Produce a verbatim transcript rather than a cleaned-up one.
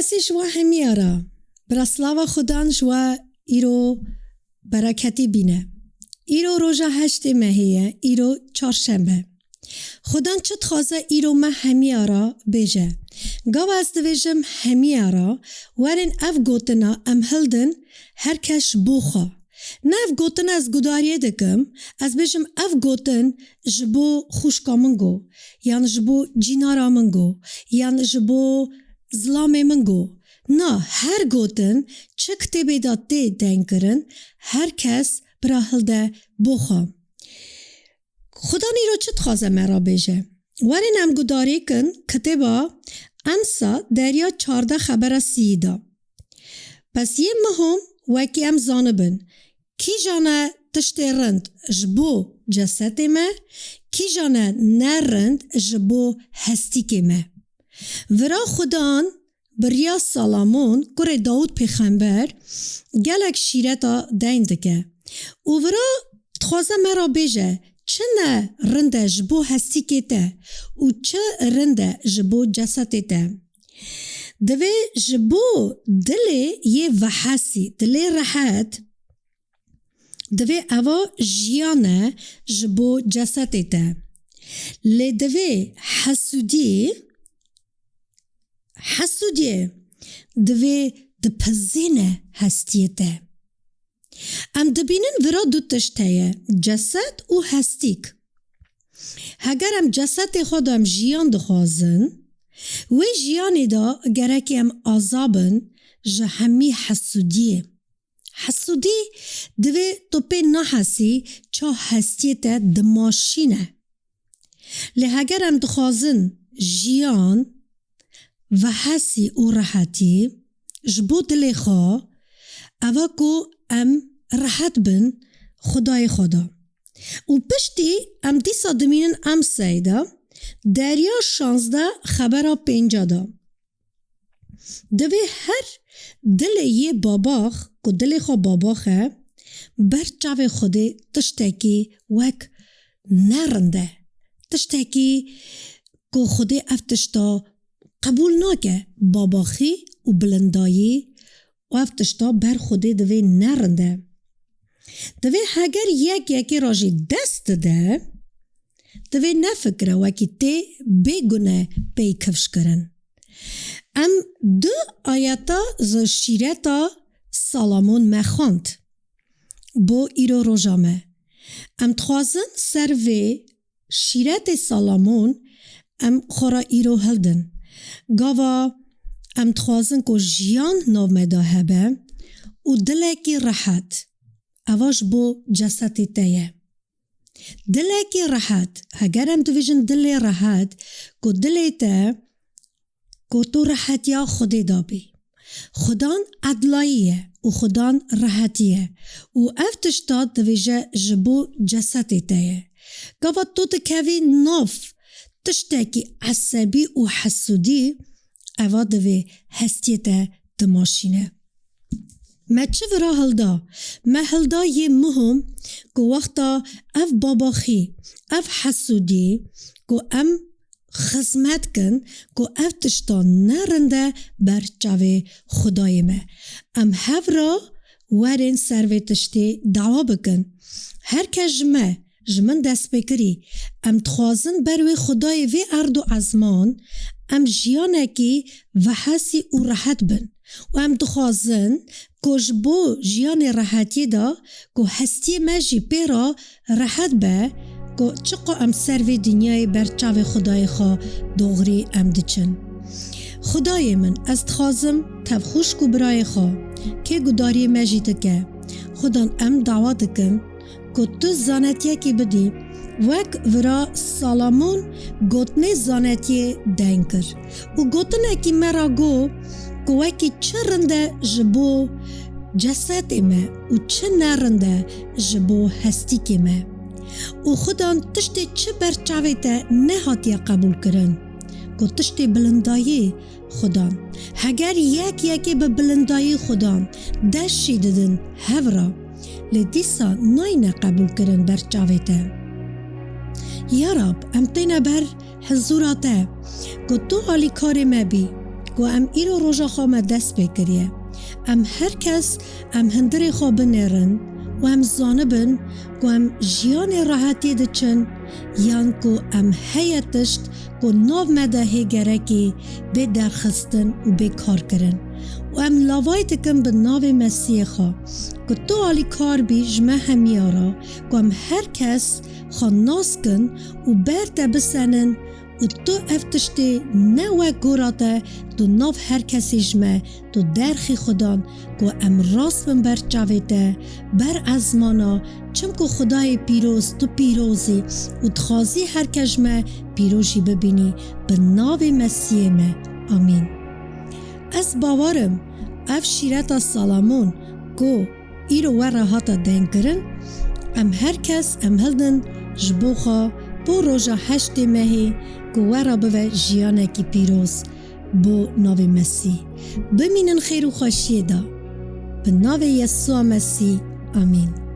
Sî ji we hemiya re. Bira slava Xudan ji we îro bereketî bîne. Îro roja heştê mehê ye, îro çarşembe. Xudan çi dixwaze îro me hemiya re bêje. Gava ez dibêjim hemiya re, werin ev gotina em hildin, her kes ji bo xwe. Ne ev gotin ez gudariyê dikim, ez bêjim ev gotin ji bo xwişka min go, yan ji bo cînara min go, yan ji bo zilamê min go. Na, her gotin çi kitêbê de tê deyn kirin, her kes bira hilde bo xwe. Xudan îro çi dixwaze me re bêje? Werin em gudarî kin kitêba Emsa derya çardeh xebera sîyî de. Bes yê muhim wekî em zanibin, kîjan e tiştê rind ji bo cesetê me, kîjan e ne rind ji bo hestîkê me. Vira Xudan bi riya Salamon, kurê Dawûd pêxember, gelek şîreta deyn dike. Û vira dixwaze me re bêje, çi ne rind e ji bo hestîkê te û çi rind e ji bo cesetê te. Divê ji bo dilê yê vehesî, dilê rehet, divê eva jiyan e ji bo cesetê te. Lê divê hesûdî, hesûdiyê divê dipizîne hestiyê te. Em dibînin vira du tişt heye, ceset û hestîk. Heger em cesetê xwe de em jiyan dixwazin, wê jiyanê de gerekê em aza bin ji hemî hesûdiyê. Hesûdî divê tu pê nehesî ça hestiyê te dimaşîne. Lê heger em dixwazin jiyan, vehesî û rehetî ji bo dilê xwe, eva ku em rehet bin Xwedayê xwe de. Û piştî em dîsa dimînin Emsey de, derya şazdeh xebera pênca de. Divê her dilê yê babax, ku dilê xwe babax e, ber çavê Xwedê tiştekî wek ne rind e. Tiştekî ku Xwedê ev tişta qebûl nake, babaxî û bilindayî û ev tişta ber Xwedê divê ne rind e. Divê heger yek yekê re jî dest dide, divê nefikire wekî tê bê gune pey kifş kirin. Em du ayeta ji şîreta Salamon me xwend bo îro roja me. Em dixwazin ser vê şîretê Salamon em xwe re îro hildin. Gava em dixwazin ku jiyan nav me de hebe û dilekî rehet, eva ji bo cesetê te ye. Dilekî rehet, heger em dibêjin dilê rehet, ku dilê te, ku tu rehetiya Xwedê de bî. Xudan edlayî ye û Xudan rehetî ye û ev tişta divêje ji bo cesetê te ye. Gava tu dikevî nav tiştekî esebî û hesûdî, eva divê hestiyê te dimaşîne. Me çi vira hilda? Me hilda yê muhim ku wexta ev babaxî, ev hesûdî ku em xizmet kin ku ev tişta ne rind e ber çavê Xwedayê me. Em hev re werin ser vê tiştê dawa bikin. Her kes ji me, ji min destpêkirî, em dixwazin ber wê Xwedayê vê erd û ezman em jiyanekî vehesî û rehet bin. Û em dixwazin ku ji bo jiyanê rehetiyê de ku hestiyê me jî pê re rehet be, ku çiqo em ser vê dinyayê ber çavê Xwedayê xwe doxrî em diçin. Xwedayê min, ez dixwazim tev xwişk û birayê xwe, kê gudariyê me jî dike, Xudan em dawa dikin ku tu zanetiyekî bidî, wek vira Salamon gotinê zanetiyê deyn kir û gotinekî me ra got ku wekî çi rind e ji bo cesetê me û çi ne rind e ji bo hestîkê me. Û Xudan tiştê çi ber çavê te nehatiye qebûlkirin, ku tiştê bilindayî Xudan. Heger yek yekê bi bilindayî Xudan dest jî didin hev re, lê dîsa nayne qebûlkirin ber çavê te. Ya Rab, em têne ber hizûra te, ku tu alîkarê me bî, ku em îro roja xwe me dest pê kiriye. Em her kes em hundirê xwe binêrin û em zanibin ku em jiyanê rehetiyê diçin yan ku em heye tişt ku nav me de hê gerekî bê derxistin û bê kar kirin. Û em lavayî dikin bi navê Mesîhê xwe ku tu alîkar bî ji me hemiya re ku em her kes xwe nas kin û ber te bisenin û tu ev tiştê ne wek gora te, tu nav her kesê ji me, tu derxî Xudan ku em rast bin ber çavê te, ber ezmana, çimku Xudayê pîroz, tu pîroz î û dixwazî her kes ji me pîroz jî bibînî, bi navê Mesîhê me. Amîn. Ez bawer im, ev şîreta Salamon ku îro we re hate dengkirin, em her kes em hildin ji bo xwe bo roja heştê mehê ku we re bive jiyanekî pîroz bo navê Mesîh. Bimînin xêr û xweşiyê de. Bi navê Yesûa Mesîh. Amîn.